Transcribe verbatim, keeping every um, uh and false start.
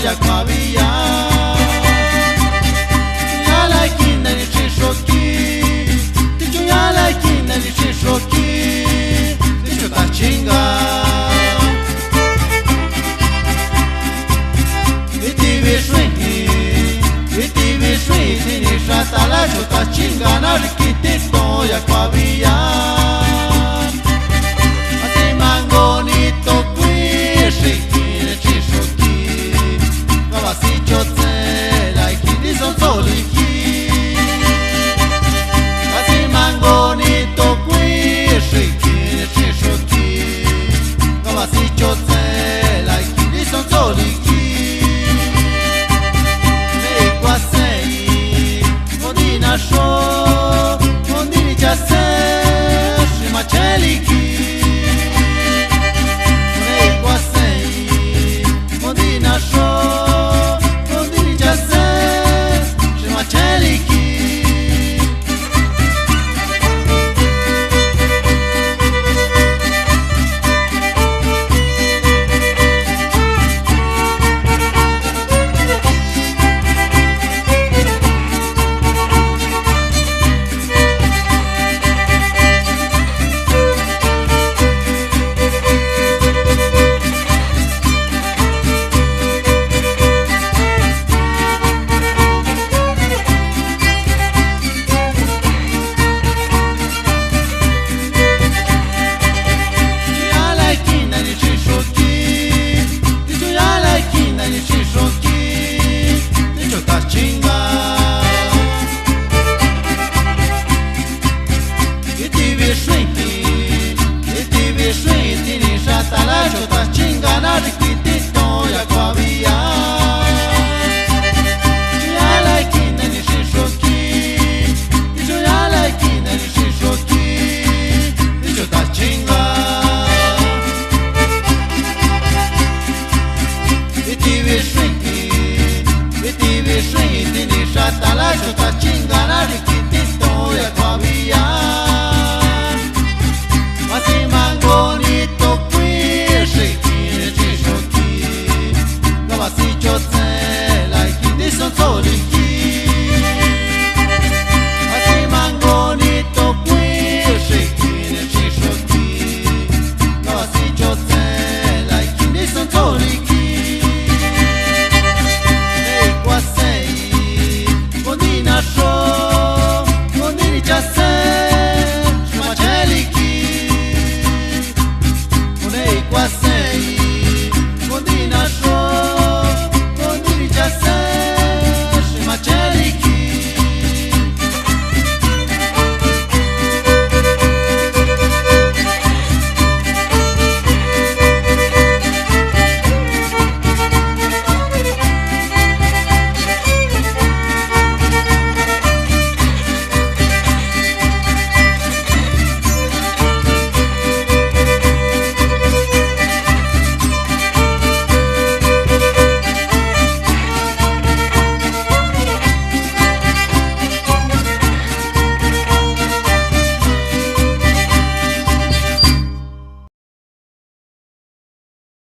ya kjuabiya. Yala kine ni tsi xoki, tichu yala kine ni tsi xoki, tichu ta chinga. Iti bixuin, iti bixuin, tini xatala chuta chinga na rikiti to ya kjuabiya. Asi mango ni to kui xiki, chi xoki, kaba si chotse la iki ni son so liki. Asi mango ni to kui xiki, chi xoki, kaba si chotse la iki ni son so liki. Me ikuasei, mo ni na xo, mo ni ni chase, xi ma che liki. Me ikuasei, mo ni na xo, mo ni ni chase, xi ma che liki.